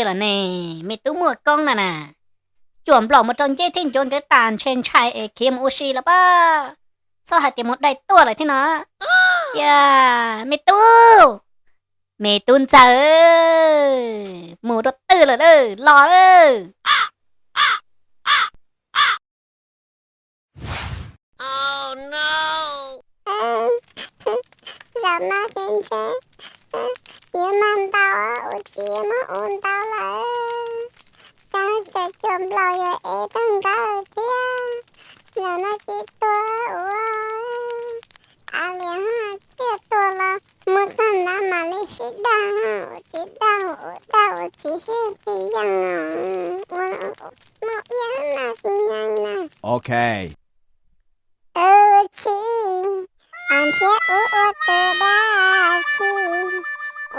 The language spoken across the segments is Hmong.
lawm ne, me tub muaj koob na na. Cuam nplaum mus rau Nceb thiab Ncuav nkawd tas ntshe ntshai es khiav mus ua si lawm pob. Txhob hais tias mus dai tuaj lawm thiab no. Cia, me tub, me tub ntxawm, mus dua twg lawm, los lawm. Zaum no ces ntshe yuav mag ntau, ua txiv yuav muab ua ntau lawm. Cas txawm cuam nplaum yuav ev tag nkawd thiab. Zaum no ces tuag ua, av liam thiaj tuag los mus txog ntawd mam li sib dag, ua txiv dag, ua dag ua txiv sib txiv yeej, ua muaj iab na tsis nyaij na. Ua txiv, ntshe ub ua tus dab tsi,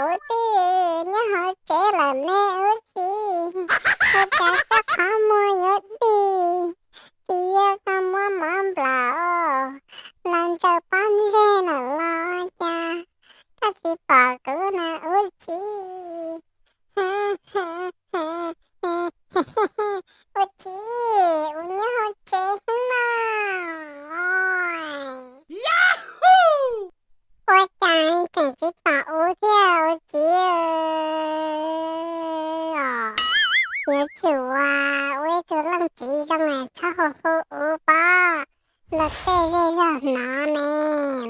ub twb nyob hauv tsev lawm ne ua txiv, ua cas koj qhov muag yuav dig, tsis yog koj muab mov nplaum los ntsaws pob ntseg lawm los cas koj tsis pom kuv na ua txiv. Ua txiv, ua nyob hauv tsev xwb na. Ua cas tseem tsis pom ub thiab ua txiv? Yuav tsum ua ib tug leej txiv zoo es txhob hu hu ub pob. Luag tej zej zog hnov ne,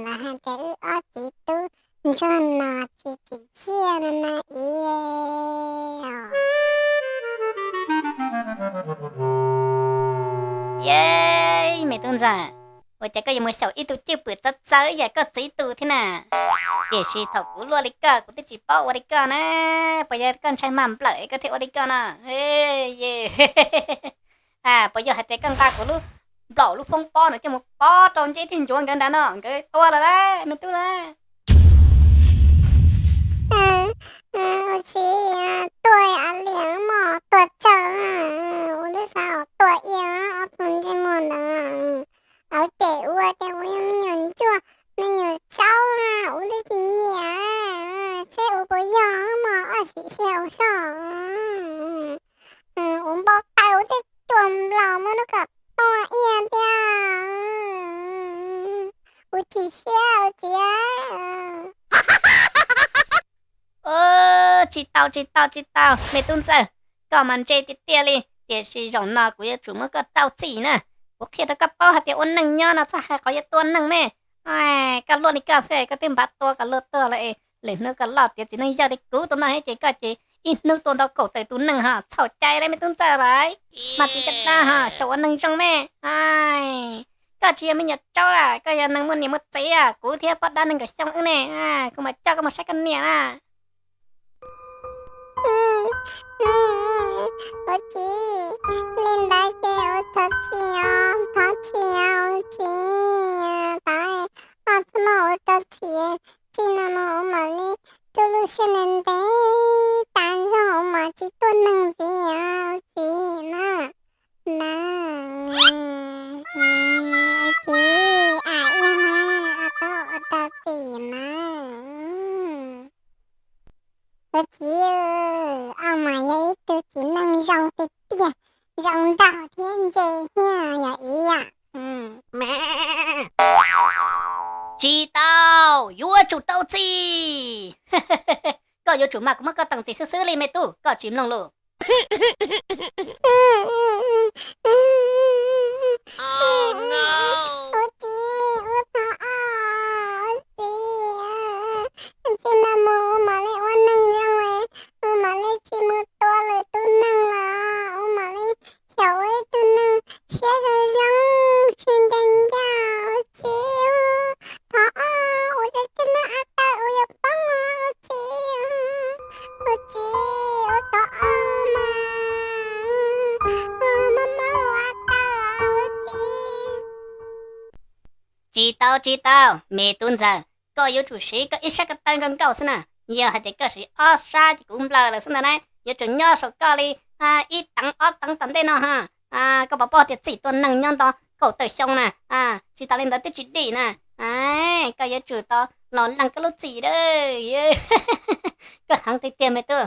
lawv hais tias wb ob txiv tub ntsuag no tsis tsim txiaj no na ib. Yej, me tub ntxawm, ua cas koj yuav mus xyaum ib tug cwj pwm txawv txawv yam koj txiv tus thiab na? Tiam sis thaum kuv luaj li koj kuv twb tsis paub ua li koj na. Puas yog koj ntshai mag nplawm es koj thiaj ua li koj no? Puas yog hais tias koj nqa kuv lub nplaum lub foob pob no coj mus pob rau Nceb thiab Ncuav nkawd nrad no nkawd tuag lawm las me tub las? Ua txiv, tuag av liam mos tuag tsawg, ua twb xav tuag ia ob tug ntsej muag ntawd. Auv, ces ua tias ua me nyuam ntsuag me nyuam tsaub na, ua twb tsis nyiam, seb ua puas yog mos, ob sim sia ua soj. Ua npau taws ua tej cuam nplaum muab lub kom tuag ia tiag. Ua chim siab ua txiv. Tsis tau tsis tau tsis tau, me tub ntxawm, koj mas ntse tiag tiag li, tiam sis zaum no kuv yuav tsum muab koj rau txim na. Kuv qhia rau koj paub hais tias ua neej nyob no txhob hais qhov yuav tua neeg me. Koj luaj li koj xwb koj twb npaj tua kom luag tuag lawm es lwm hnub koj loj tiav txiv neej yawg li kuv tus no thiab ces koj ces ib hnub tua ntau kaum tawm tus neeg ho txhaum cai li me tub ntxawm lawm. Mas txiv caj dab ho xyaum ua neeg zoo me. Koj tsis yog me nyuam tsaub las, koj yog neeg muaj niam muaj txiv, kuv thiab poj dab nees nkaum xyoo wb ne, kuv mam coj koj mus saib koj niam na. Ua txiv, li ntawd ces ua thov txim os, thov txim os txiv. Tau, koj txhob muab ua rau txiv, txij no mus ua mam li rub lub siab ntev ntev tas zog ua mam tsis tuaj neeg ntxiv os txiv na. Na, txiv, a, ib, a, tau ua rau txiv na. Ua txiv, a mas yog ib tug txiv neej zoo tiag tiag, zoo nraug thiab ntse thiab yog ib yam. Tsis tau, yuav tsum rau txim. Koj yuav tsum mas kuv muab koj teem txim xwb xwb li me tub, koj tsis mloog lus. Ua txiv, ua thov os, ua txiv, txij no mus ua mam li ua neeg zoo, ua mam li tsis mus tua lwm tus neeg los ua mam li xyaum ua ib tug neeg siab zoo zoo, tsis nkees ncaj, ua txiv. Thov os, ua rau cov neeg a taw ua yuav poob os, ua txiv. Ua txiv, ua thov os mas, ua mob mob ua a taw, ua txiv. Tsis tau, tsis tau, me tub ntxawm, koj yuav tsum siv koj ib sab ko taw nkaus nkaus xwb na. Yog hais tias koj siv ob sab ces kuv nplawm lawm xwb ntag na. Yuav tsum nyob saum koj li ib teev ob teev tom ntej no ha. Koj puas paub tias txim tua neeg nyob nto kaum tawm xyoo na, tsis tas li ntawd twb tsis dim na. Koj yuav tsum tau los lees koj lub txim a. Koj heev tiag tiag me tub.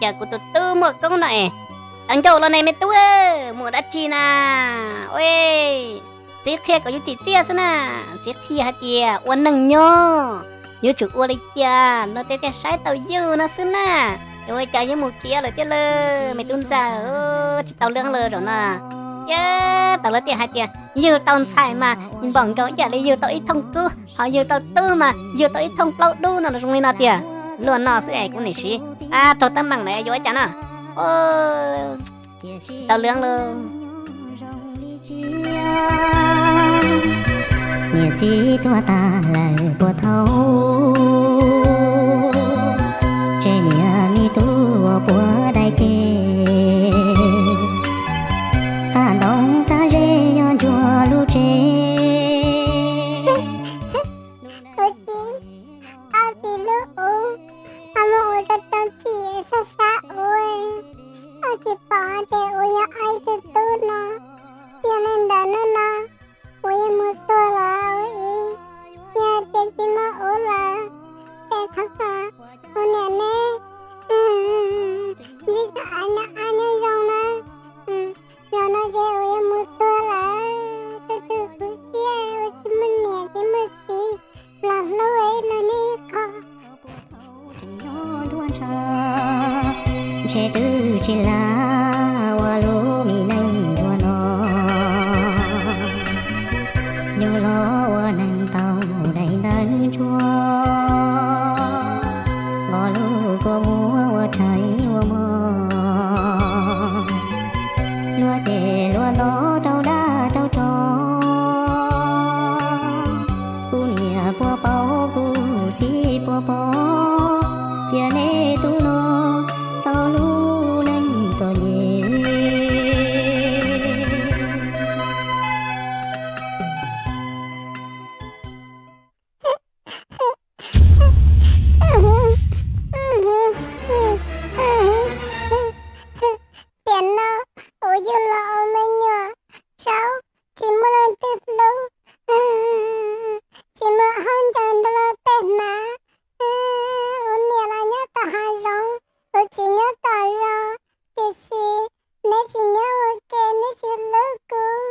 cas kuv tus tub muaj koob no es. Cov ncauj los ne me tub, mus dab tsi na? Ue, txiv qhia kom yus txim txiaj xwb na. Txiv qhia hais tias ua neeg nyob yuav tsum ua li cas no tej thiaj saib tau yus no xwb na. Yuav ua cas yuav mus khiav lawm thiab lawm me tub ntxawm, tsis tau leej lawm zaum no. Thiab tau lawv thiaj hais tias yug tau ntxhais mas npaum nkaus ib yam li yug tau ib thooj kub, ho yug tau tub mas yug tau ib thooj plaub dub no, zoo li no tiag. Luag no xwb es kuv nim siv, ab, raug teeb meem lawm yuav ua cas no. Tau leej lawm. Niam txiv tuag tas lawm puag thaum, tseg niam me tub ua puag daim ces, qab ntoo qab zeb nyob ntsuag lub tsev. Kuv txiv, ob txiv lub ub, ho mus ua rau tau txim sab sab ub. Ob txiv pom hais tias kuv yog ob ib tug tub no, yog li ntawd hnub no kuv yuav mus tuag los ua ib, yog tias tsis muaj ub lawm, ces thov kom kuv niam neb ntsib txoj av nyob, av nyob zoo na. Zaum no ces kuv yuav mus tuag lawm, tus tus kuv siab, kuv tsis muaj niam tsis muaj txiv los hlub ib los neb qhov. Ntshe twb tsis lam ua lub me neej ntuag no, yug los ua neeg tau daim ntawv ntsuab, nqos lub kua muag ua rhais ua mog, luag ces luag nto rau dab rau tsov. Kuv niam puas paub kuv txiv puas paub, tias neb tub no tau lub neej txom nyem. Tiam no kuv yug los ua me nyuam tsaub, tsis muaj leej twg hlub, tsis muaj hauj ncas nrog luag tej hnav. Kuv niam los nyob tom hav zoov, kuv txiv nyob tom zos, tiam sis neb tsis nyob ua ke, neb tsis hlub kuv.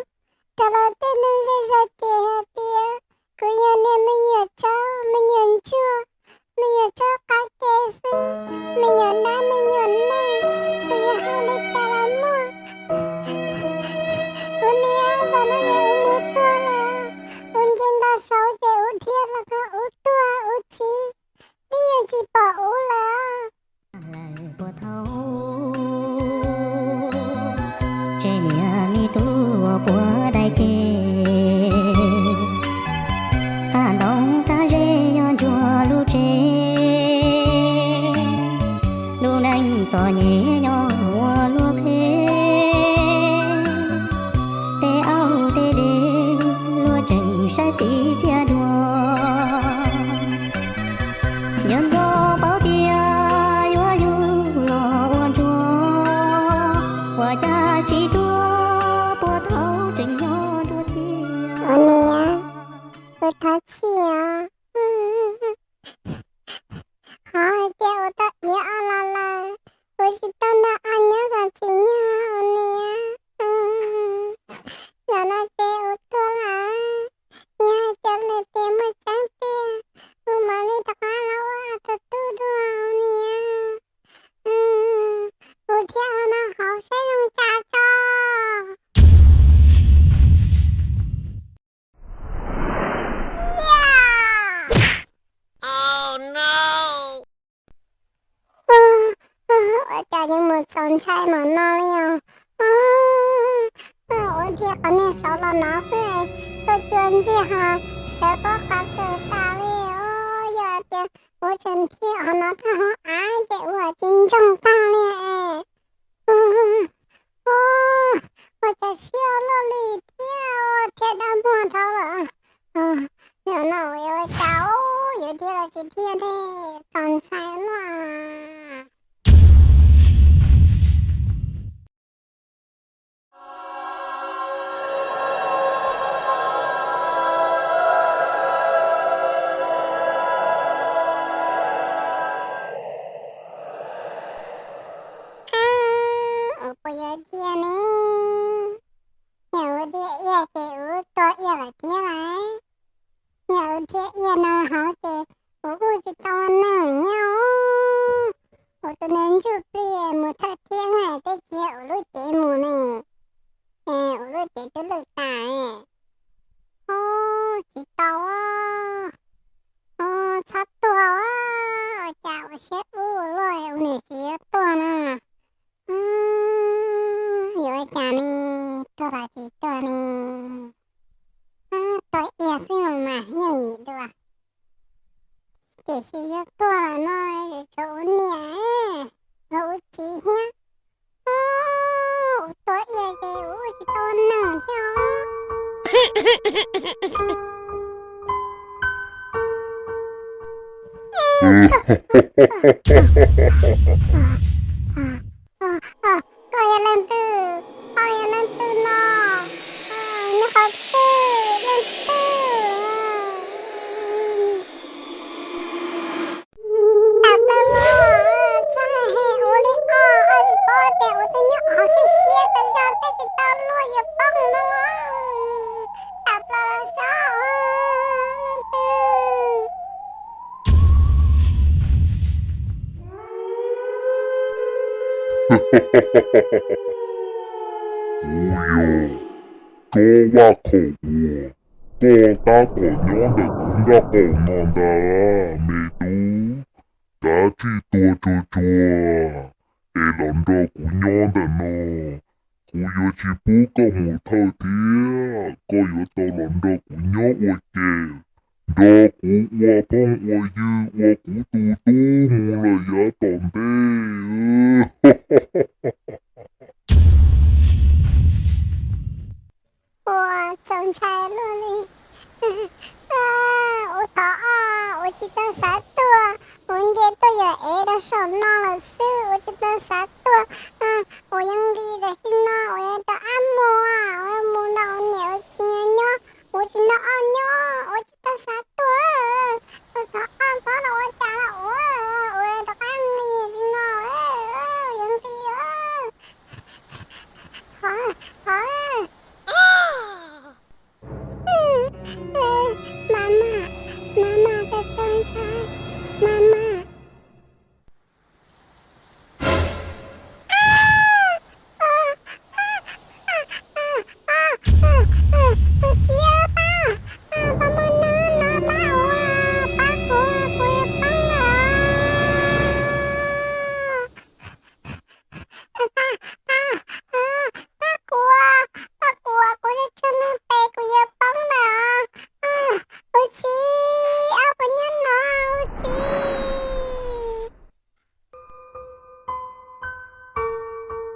Rau los tej neeg zej zog ces hais tias kuv yog niag me nyuam tsaub, me nyuam ntsuag, me nyuam tsaub qab ke xwb, me nyuam dab me nyuam neeg, kuv yuav hais li cas los muaj. Kuv niam, zaum no ces kuv mus tuag lawm, kuv nce nto saud ces kuv dhia los kom kuv tuag kuv txiv, twb yeej tsis pom kuv lawm. Tseg niam me tub ua puag daim ces, qab ntoo qab zeb nyob ntsuag lub tsev, lub neej txom nyem nyob ua luag qheb, tej aub tej dej luag tseem saib txiv txiaj dua. Yog ntxov paub tias yuav yug los ua ntsuag, ua cas tsis tuag puag thaum tseem nyob nruab thiab. Ua niam, kuv thov txim os. Qhov hais tias kuv tau iab ob los lawm, kuv tsis tau nrog ob nyob kom txim nyog ua niam. Zaum no ces kuv tuag lawm, yog hais tias lwm tiam muaj tseeb tiag, kuv mam li rov qab los ua tus tub dua ua niam. Kuv dhia hauv no hauv saib zoo cas tso. Ua cas yeej mus txaus ntshai mam no li os. Ua dhia qhov niag saud los no xwb, tuaj cua ntxiag ho sawv pob qhov kawg tas li os. Yog tias ua tseem dhia qhov no rau hauv av ces ua tsis ntsoog tag li es. Ua cas siab luaj li thiab, ua dhia dab muag dhau lawm. Zaum no yuav ua cas, yuav dhia los tsis dhia ne, txaus ntshai luaj. dhia ne. Yog kuv dhia iab ces kuv tuag iab lawm thiab lauj. Yog kuv dhia iab no hauv ces kuv kuj tsis tau ua neeg thiab os. Kuv tus neeg ntsuj plig mus thawj thiab na, twb tsis yog kuv lub cev mus ne, kuv lub cev twb lwj tas. Tsis tau, txhob tuag, ua cas ua siab ub ua luaj ua niam txiv yuav tuag no. Yuav ua cas ne, tuag los tsis tuag ne. Tuag iab xwb mas yooj yim dua. Tiam sis yog tuag lawm no es tshuav ua niam, tshuav ua txiv thiab. Ua tuag iab ces ua tsis tau neeg thiab os. Koj yog leej twg? Koj yog leej twg no? Nyob qhov twg? Leej twg? Tawm plaws los, txhob hais ua li os, tsis paub tias ua tus nyob qhov siab siab tas zog twb tsis tau luag yuav poob no los. Tawm plaws los saib leej twg. Kuv yog Tsob Vaj Khaum Uas, koj tab tom nyob ntawm kuv ncaj qaum no ntag me tub. Kav tsij tuag tsuag tsuag es los nrog kuv nyob ntawm no. Kuv yuav tsis pub koj mus thawj thiab, koj yuav tau los nrog kuv nyob ua ke, nrog kuv ua phooj ua ywg ua kuv tus tub mus lawm yav tom ntej. Ua txaus ntshai luaj li. Ua thov ua tsis tau xav tuag, ua nce tuaj yog ev rau saum no lawm xwb, ua tsis tau xav tuag. Ua yeej li tam sim no ua rov qab mus, ua mus nrog ua niam ua txiv nyob, ua tsis nrog ob nyob, ua tsis tau xav tuag. Ua thov ob txhob los ua cas los ua, ua rov qab li tam sim no, ua yeej li. Mama, mama, koj txaus ntshai, mama. Tus txiv, pab, pab muab nab no pab ua, pab kuv, kuv yuav poob lawm. Pab kuv, pab kuv, kuv tsis tshua nug tes kuv yuav poob lawm. Ua txiv, ob kuv nyob no, ua txiv.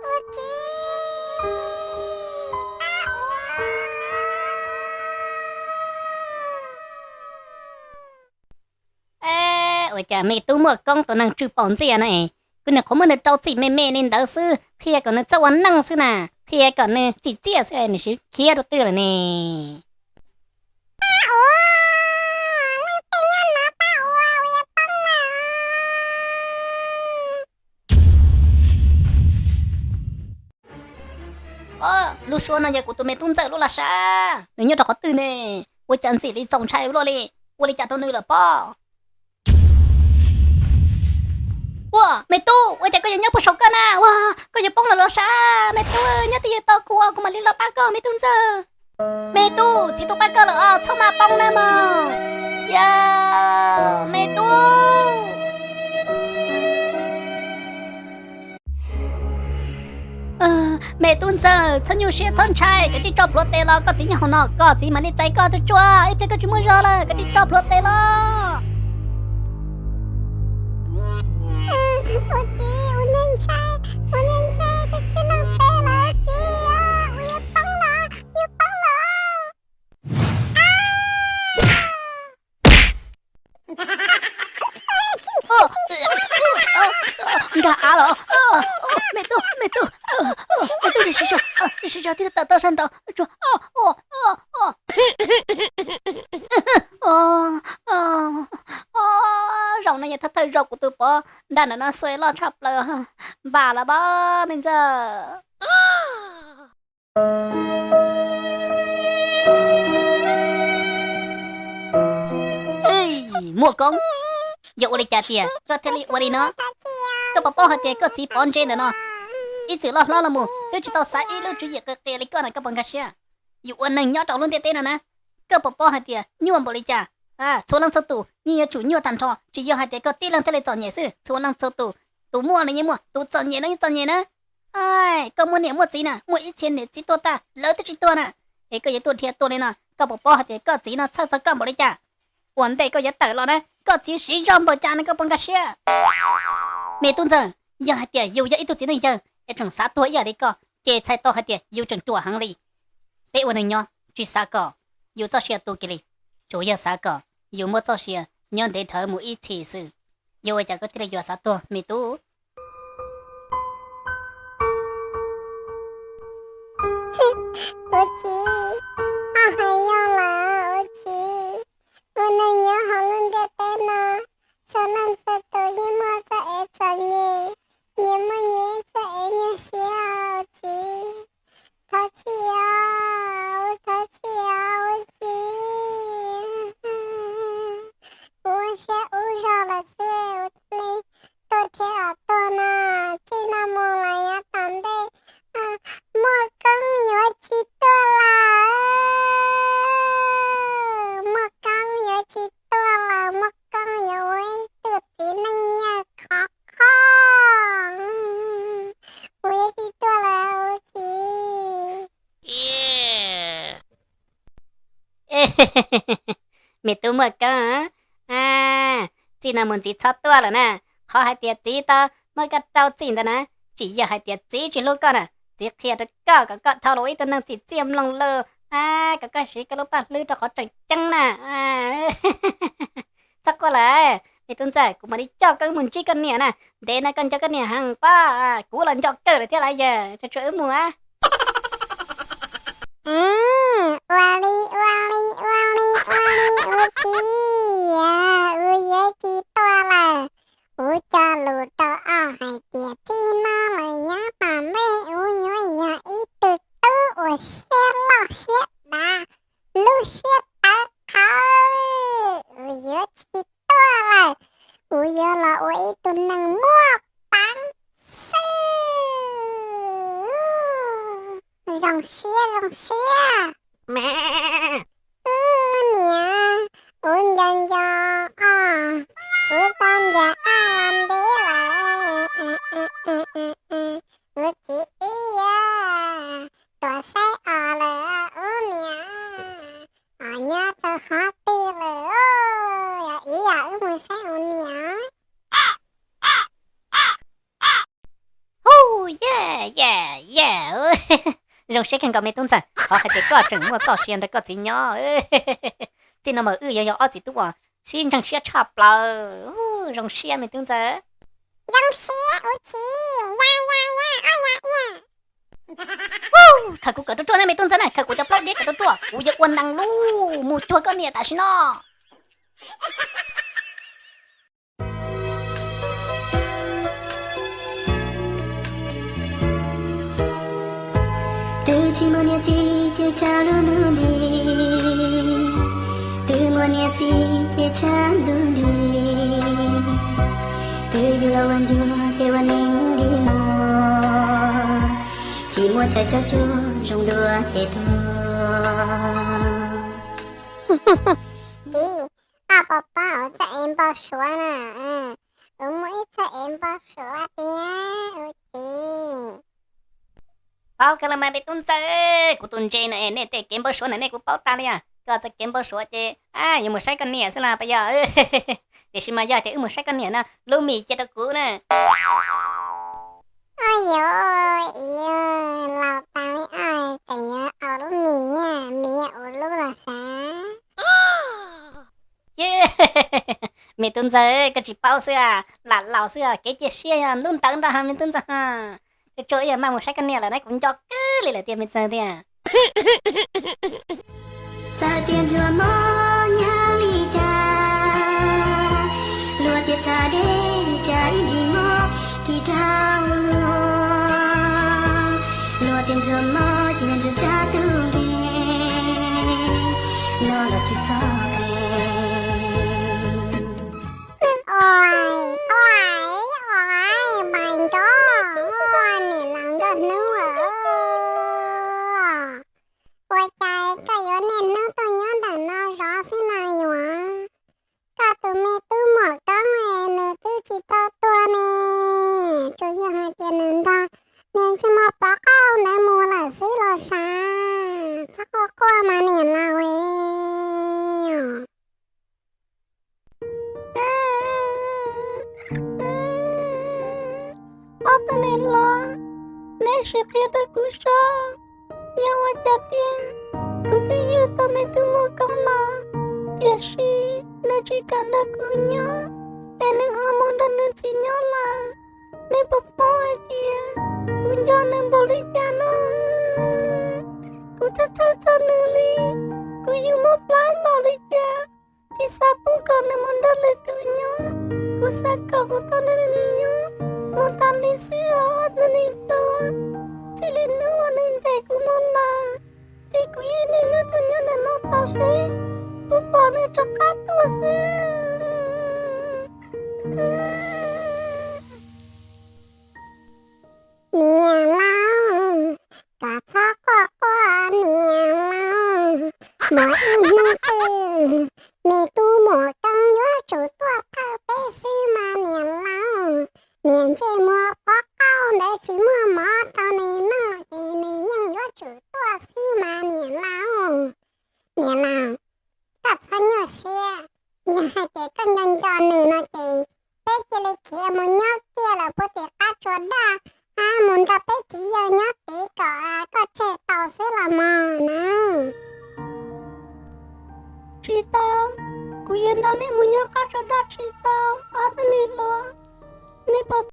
Ua txiv, pab ua. Ua cas me tub muaj koob tus neeg tswj paum ntxiag na, kuv nim qhuav muab nws rau txim me me li ntawd xwb, qhia kom nws txawj ua neej xwb na, qhia kom nws txim txiaj xwb nws siv khiav rau twg lawm ne. Lub suab no yog kuv tus me tub ntxawm lub los sav, nws nyob rau qhov twg ne? Ua cas ntxim li txaus ntshai ua luaj li, ua li cas rau nws lawm pob? Ua, me tub, ua cas koj yuav nyob puag saum koj na? Ua, koj yuav poob lawm los sav, me tub, nyob twj ywm tos kuv, kuv mam li los pab koj me tub ntxawm. Me tub, txiv tub pab koj lawm os, txhob mas poob na mog. Yog, me tub. Me tub ntxawm, txhob nyuaj siab txhob ntshai, koj cia li tso plhuav tes los, koj txiv nyob hauv no, koj txiv mam li txais koj tsuag tsuag, ib pliag koj tsis muaj zog lawm, koj cia li tso plhuav tes los. Ua txiv, ua niag ntshai, ua niag ntshai, koj tsis lub tes los txiv, kuv yuav poob lawm, yuav poob lawm. Nkag av los. Me tub, me tub, me tub, ris siv zog, ris siv zog thiaj li tawm tau sab nraud. Zaum no yog thawj thawj zaug kuv tus pov nram ntawm no xuas loj tshaj plaws, npam los pab me ntxawg. Muaj Koob, yog ua li cas tias koj thiaj li ua li no? Koj puas paub hais tias koj txiv pov ntse ntawm no, ib txwm loj hlob los mus twb tsis tau xav ib lub tswv yim qis qias li koj na, koj puas nkag siab? Yus ua neeg nyob rau lub ntiaj teb no na, koj puas paub hais tias nyuaj npaum li cas? Txhua leej txhua tus yeej yuav tsum nyuaj tag nrho, tsis yog hais tias koj tib leeg thiaj li txom nyem xwb, txhua leej txhua tus, tus muaj los yeej muaj, tus txom nyem los yeej txom nyem na. Koj muaj niam muaj txiv na, muaj ib txhia niam txiv tuag tag lawv twb tsis tuag na, es koj yuav tuaj dhia tuaj li no, koj puas paub hais tias koj txiv no txhawj txog koj npaum li cas? Ua ntej koj yuav tawm los na, koj txiv siv zog npaum cas no koj puas nkag siab? Me tub ntxawg, yog hais tias yus yog ib tug txiv neej yawg es tseem xav tuag ib yam li koj, ces txhais tau hais tias yus tseem ruam heev li. Peb ua neeg nyob tsis xav kom yus txoj sia tu kiag li, tsuas yog xav kom yus muaj txoj sia nyob ntev dhawv mus ib txhis xwb. Yog ua cas koj thiaj li yuav xav tuag me tub? Kuv txiv, koj hais yog lawm kuv txiv. Ua neeg nyob hauv lub ntiaj teb no, txhua leej txhua tus yeej muaj txoj kev txom nyem, nyias muaj nyias ib txoj kev nyuaj siab kuv txiv. Thov txim os, thov txim os kuv txiv. Kuv ua siab ub zog lawm xwb kuv thiaj li tuaj thiab kom tuag no. Txij no mus los yav tom ntej Muaj Koob yuav tsis tuaj lawm, Muaj Koob yuav tsis tuaj lawm, Muaj Koob yuav ua ib tug txiv neej yawg khov kho. Kuv yuav tsis tuaj lawm kuv txiv. Me tub Muaj Koob, txij no mus ntxiv txhob tuaj lawm na. Qhov hais tias txiv tau muab koj rau txim ntawd na, tsis yog hais tias txiv tsis hlub koj na, txiv qhia rau koj kom koj dhau los ua ib tug neeg txim txiaj mloog lus, kom koj siv koj lub paj hlwb rau qhov tseem ceeb na. Txhob quaj lawm me tub ntxawm, kuv mam li coj koj wb mus ntsib koj niam na. Ntev no koj nco koj niam heev pob, kuv los nco kawg lawm thiab las yawg, tsuas wb mus. Ua li ua li ua li ua li kuv txiv, kuv yuav tsis tuaj lawm. Kuv cog lus rau koj hais tias txij no lawm yav tom ntej kuv yuav yog ib tug tub uas siab loj siab dav, lub siab tawv qhawv, kuv yuav tsis tuaj lawm. Kuv yuav los ua ib tug neeg muaj peev xwm. Zoo siab zoo siab. Wb niam, kuv nco nco koj, kuv tau nco koj ntev lawm. Kuv txiv wb yuav tuaj saib koj lawm wb niam. Koj nyob rau qhov twg lawm? Yog wb yuav wb mus saib kuv niam. Hu, yaj yaj yaj. Zoo siab kawg nkaus me tub ntxawg, qhov hais tias koj tseem muaj txoj sia nrog koj txiv nyob. Txij no mas wb yuav yog ob txiv tub uas sib ntseeg siab tshaj plaws. Zoo siab me tub ntxawg. Zoo siab kuv txiv, yaj yaj yaj, ob yaj yaj. Khaws kuv kom ruaj ruaj na me tub ntxawg na, khaws kuv cov plaub diab kom ruaj ruaj, kuv yuav ua neeg lub mus cuag koj niam tam sim no. Twb tsis muaj niam txiv ces tshav lub ntuj nti, twb muaj niam txiv ces tshav ntuj nti, twb yug los ua ntsuag ces ua neeg li mus, tsis muaj chaw cog cuag zoo dua ces tuag. Txiv, koj puas paub kuv txoj kev npau suav na? Kuv muaj ib txoj kev npau suav tiag kuv txiv. Paub kawg los mas me tub ntxawg, kuv tus ntse no es nej tej kev npau suav ntawm nej kuv paub tas li os. Koj txoj kev npau suav ces yuav mus saib koj niam xwb los puas yog? Tiam sis mas yog tias wb mus saib koj niam no lub mis cia rau kuv na. Oj yov, laus tas li oj tseem yuav ua lub mis, mis ua lub los sav. Me tub ntxawg, koj tsis paub xwb, lam laus xwb, kev cia siab yog lub ntawd ntag me tub ntxawg. Tsuas yog maj mus saib koj niam lawm na, kuv nco kawg li lawm tiag me ntxawg tiag. Txawm tias ntsuag mob nyab li cas, luag tias txav deb tsa ib ntsis mob kis rau luag. Ntsuag mob ces ntsuag tsab tug npe, no los tsis txhob qe. Ua, ua, ua, npais nco, ua niam laus nkauj hnub a. Ua cas koj yuav niaj hnub tuaj nyob ntawm no zov xwb na yuav? Koj tus me tub muam Koob es nws twb tsis tau tuag ne, tsuas yog hais tias nws nrog niag ntsej muag pov qaub ntawd mus lawm xwb los sav. Txhob quaj quaj mas niam laus es. Ob tug niam laus, neb sim qhia rau kuv saib, yog ua cas tias kuv twb yug tau me tub muam Koob los, tiam sis nws tsis kam nrog kuv nyob, es nws ho mus nrog nws txiv nyob lawm. Neb puas paub hais tias kuv nco nws npaum li cas no? Kuv txhawj txhawj txog nws li, kuv yus mob plab npaum li cas, tsis xav pub kom nws mus nrog lwm tus nyob. Kuv xav kom kuv tau nrog nws nyob mus tas li xwb os ob tug niam laus. Txij li hnub uas nws ncaim kuv mus lawm, ces kuv yeej niaj hnub tuaj nyob ntawm no tos seb puas pom nws rov qab tuaj xwb. Niam laus, koj txhob quaj quaj niam laus, muaj ib hnub twg me tub muam Koob yuav tsum tuaj thawj peb xwb mas niam laus. Niag ntsej muag pov qaub ntawd tsis muaj mov rau nws noj ces nws yeej yuav tsum tuaj xwb mas niam laus. Niam laus, koj txhob nyuaj siab, yog hais tias koj nco nco nws no ces peb cia li khiav mus nyob kiag lawm puag tim qab tsua daj, mus nrog peb txiv yawg nyob tid kom